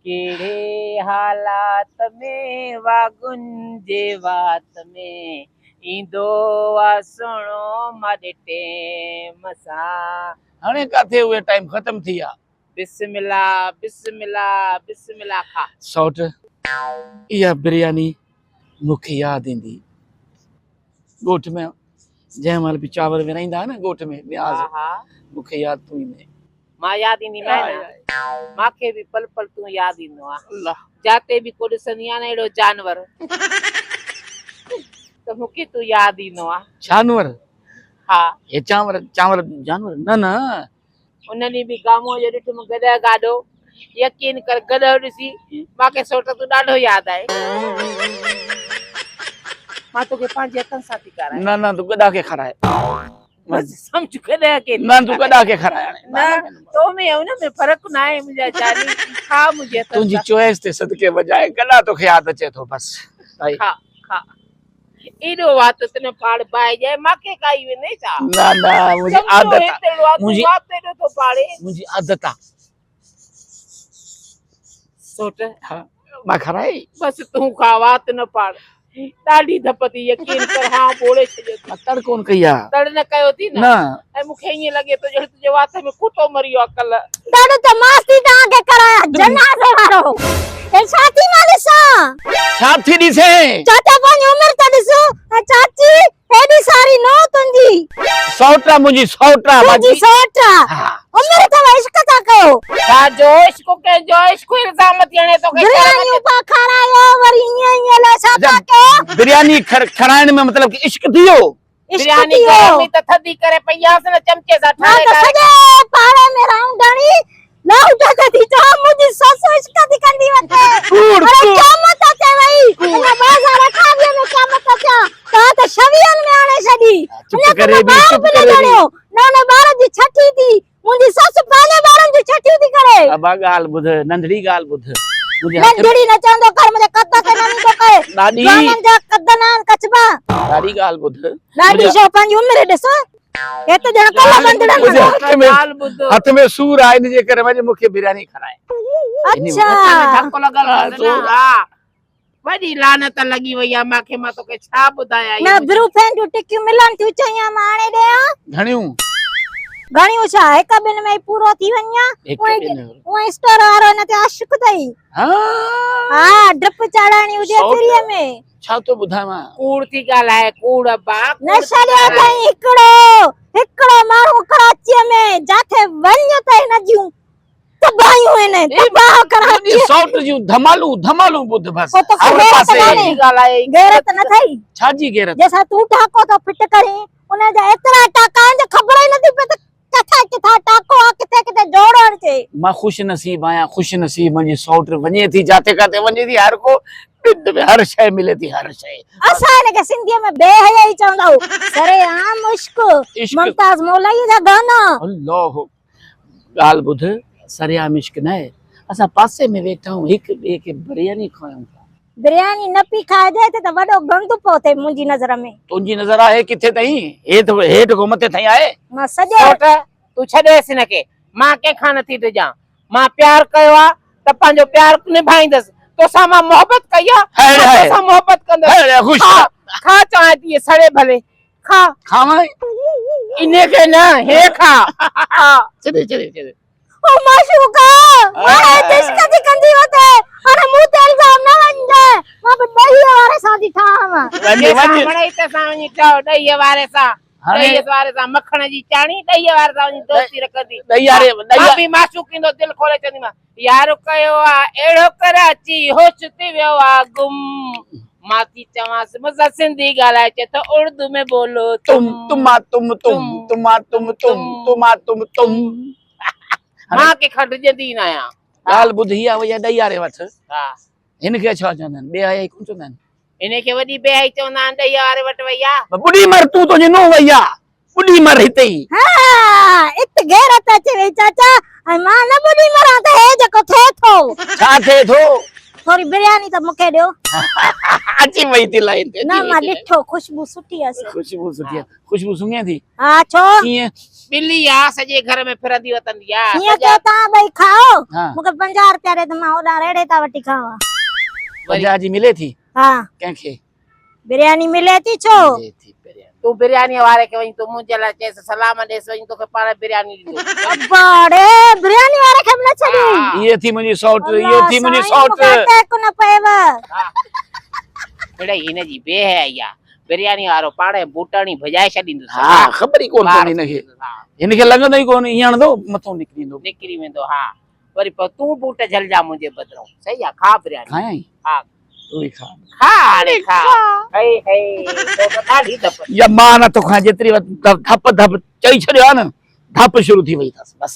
ڪهڙي حالات ۾ واڳن جي وات ۾ ايندو آ سهڻو ماڏي ٽيم سان. هاڻي ڪاٿي اهي ٽائيم ختم ٿي ويا. بسم الله بسم الله بسم الله کا. سئوٽ اها برياني مون کي ياد ايندي ڳوٺ ۾ جنهن مهل به چانور ورهائيندا ها نه ڳوٺ ۾ نياز مون کي ياد تون ايندين. مان ياد ايندي مانء نه مان کي به پل پل تون ياد ايندو آ جاتي به ڪو ڏسندي آ نه اهڙو جانور ته مون کي تون ياد ايندو آ. جانور ها. هي چانور چانور جانور نه نه. ان ڏينهن به گامونء جو ڏٺم گڏهه گاڏو يقين ڪر گڏهه ڏسي مان کي سوٽ تون ڏاڍو ياد آئي مان توکي پنهنجي هٿن سان ٿي کارايان. نه نه تون گڏهه کي کارائي. بس سمجھ گڏهه کي نه تون گڏهه کي کارائي هاڻي. نه تو ۾ ۽ ان ۾ فرق ناهي منهنجا جاني کا منهنجي هٿن سان. تنهنجي چوائس تي صدقي وڄائي گڏهه توکي ياد اچي ٿو بس. کا کا. ايڏو وات تن پاڙ باهه ڄائي ماکي کائي ويندين ڇا؟ نه نه منهنجي عادت آ. منهنجي وات ايڏو ٿو پاڙي. منهنجي عادت آ. سوٽ ها مان کارائي. بس تون کا وات نه پاڙ. ڏاڍي ڌپ ٿي يقين ڪر هانء ٻوڙي ڇڏيو ٿي. مان تڙ ڪون ڪئي آ. تڙ نه ڪيو ٿي نه. نه. ۽ مون کي ائين لڳي ٿو ڄڻ تنهنجي وات ۾ ڪتو مري ويو آ ڪلهه. ڏاڍو ته ماستي توهان کي ڪرايان جنازي وارو. هي ڇا ٿي مان ڏسان. ڇا ٿي ڏسين؟ چاچا پنهنجي عمر ته ڏس. ۽ چاچي هيڏي ساري نونهن تنهنجي. سئوٽ آ منهنجي سئوٽ آ. تنهنجي سئوٽ آ. عمر اٿو عشق ٿا ڪيو. ڇا جو عشق ڪنهن جو عشق الزام ٿي هڻي توکي شرم اچي. بريانيون پيا کارايو وري ائين ائين الائي ڇا پيا ڪيو. برياني کارائڻ ۾ مطلب ڪي عشق ٿي ويو. عشق برياني ٿي ويو. گرم هئي ته ٿڌي ڪري پئي هئس نه چمچي سان مان ٺاري ته ٺاري. سڄي پاڙي ۾ رائونڊ هڻي لاهوٽ تي ٿي چوان منهنجي سس عشق ٿي ڪندي وتي. ڪوڙ اڙي ڪوڙ. قيامت اچي وئي. اڃا 2028 ۾ قيامت اچان توهان ته ڇويهن ۾ آڻي ڇڏي. چپ اڃا ته ڪري مان بي ٻار چپ به نه ڪري بي. ڄڻيو نه ان ٻار جي ڇٺي ٿي. منهنجي سس پنهنجي ٻارن جون ڇٺيون ٿي ڪري. ابا ڳالهه ٻڌ ننڍڙي ڳالهه ٻڌ. منهنجي هٿ ۾. ننڍڙي نه چوندو ڪر منهنجي قد تي نه ويندو ڪر. ڏاڏي. جوانن جا قد نه آهن ڪچبا. ڏاڏي ڳالهه ٻڌ. ڏاڏي شو پنهنجي عمر ڏس. هي ته ڄڻ ڪلهه ٻنڌڙن مان. منهنجي هٿ ۾ ڳالهه ٻڌ. هٿ ۾ سور آهي ان جي ڪري وڃ مون کي برياني کارائي. اڇا. هٿ ۾ ڌڪ لڳل اٿس نه ها. وڏي لعنت لڳي وئي آ مان کي مان توکي ڇا ٻڌايان نه بروفين جون ٽڪيون ملن ٿيون چئين مان آڻي ڏيان. گهڻيون؟ گهڻيون ڇا هڪ ٻن ۾ ئي پورو ٿي وڃي ها. هڪ ٻن. اونئن اسٽور وارو هن تي عاشق اٿئي. ها. ها ڊرپ چاڙهائڻي هجي فريء ۾. ڇا ٿو ٻڌايان. ڪوڙ ٿي ڳالهائي ڪوڙ ابا. نه ڇڏيو اٿئي هڪڙو هڪڙو ماڻهو ڪراچيء ۾ جاٿي وڃ ته هن جون تباهيون آهن تباهه ڪراچي. منهنجي سئوٽ جون ڌمالون ڌمالون ٻڌ بس. پوء توکي هر غيرت پاسي. ڪانهي غيرت نه اٿئي. ڇا جي غيرت؟ جنهن سان تون ٽاڪو ٿو فٽ ڪرين ان جا ايترا ٽاڪا آهن جو خبر ئي نٿي پئي ته ڪٿان ڪٿان ٽاڪو آ ڪٿي ڪٿي جوڙ هڻجي. مان خوش نصيب آهيان خوش نصيب منهنجي سئوٽ وڃي ٿي جاٿي ڪاٿي وڃي ٿي هر ڪو ٻن ۾ هر شيء ملي ٿي هر شيء. اسان هن کي سنڌيء ۾ بي حيائي چوندا آهيون سري عام عشق ممتاز مولائيء جا گانا. الله ڳالهه ٻڌ سرعام عشق ناهي اسان پاسي ۾ ويٺا آهيون هڪ ٻئي کي برياني کايون ٿا. برياني نه پي کائجي هتي ته وڏو گند پيو ٿئي منهنجي نظر ۾. تنهنجي نظر آهي ڪٿي تائين هيٺ هيٺ کان مٿي تائين آهي. مان سڄي. سوٽ تون ڇڏيس هن کي مان ڪنهن کان نٿي ڊڄان مان پيار ڪيو آ ته پنهنجو پيار نڀائيندس توسان مان محبت ڪئي آ مان توسان محبت ڪندس کا کا چوانء ٿي سڙي ڀلي کا. کاوانء؟ انهي کي نه هي کا. ڇڏي ڇڏي ڇڏي. او معشوقا مان هيٺ عشق ٿي ڪندي هتي هاڻي مون تي الزام نه وڃجانء مان به ڏهيء واري سان ٿي ٺاهان. وڃ جنهن سان وڃ. وڻئي تنهن سان وڃي ٺاهه ڏهيء واري سان. ڏهيء واري سان مکڻ جي چاڻي ڏهيء واري سان وڃي دوستي رکندي. ڏهي واري مان به معشوق ايندو دل کولي چونديمانس يار ڪيو آ اهڙو ڪراچي هوش ٿي ويو آ گم مان ٿي چوانس مون سان سنڌي ڳالهائي چئي ٿو اردو ۾ بولو تم تما تم تم تما تم تم تما تم تم. مان ڪنهن کان ڊڄندي ئي ناهيان. ڳالهه ٻڌ هي آ وئي آ ڏهي واري وٽ. ها. هن کي ڇا چوندا آهن بي حيائي ڪونه چوندا آهن. هن کي وڏي بي حيائي چوندا آهن ڏهي واري وٽ وئي آ. ٻڏي مر تون تنهنجي نونهن وئي آ. ٻڏي مر هتي ئي. ها ات غيرت اچي وئي چاچا ۽ مان نه ٻڏي مران ته هي جيڪو ٿئي ٿو. ڇا ٿئي ٿو؟ ٿوري برياني ته مون کي ڏيو. اچي وئي ٿي لائين تي. نه مان ڏٺو خوشبو سٺي آس. خوشبو سٺي آ. خوشبو سونگهين ٿي؟ ها ڇو؟ ڪيئن؟ ٻلي آ سڄي گهر ۾ ڦرندي وتندي آ. هيئن ڪيو توهان ٻئي کائو ها. مون کي 50 رپيا ڏي ته مان هوڏانهن ريڙهي تان وٺي کاوان. 50 جي ملي ٿي؟ ها. ڪنهن کي؟ برياني ملي ٿي ڇو؟ ملي ٿي برياني. تون بريانيء واري کي وڃي تون منهنجي لاء چيس سلام ڏيس وڃي توکي پاڻ برياني ڏيندو. ابا ڙي برياني واري کي به نه ڇڏي. هيء ٿي منهنجي سئوٽ هيء ٿي منهنجي سائين مون سئوٽ. کي اٽيڪ نه پيو. ها. مڙئي هن جي بي حيائي آ. برياني وارو پاڻ ئي بوٽ هڻي ڀڄائي ڇڏيندس. ها خبر ئي ڪونه پوندي هن کي. هن کي لڳندو ئي ڪونه ائين هڻندو مٿو نڪري ويندو. نڪري ويندو ها. وري پوء تون بوٽ جهلجان منهنجي بدران. صحيح آ کا برياني. کايائين؟ ها. تون ئي کا. کا هاڻي کا. هي هي تو ته ڏاڍي ڌپ. يا مان نه توکان جيتري ڌپ ڌپ چئي ڇڏيو آ نه ڌپ شروع ٿي وئي اٿس بس.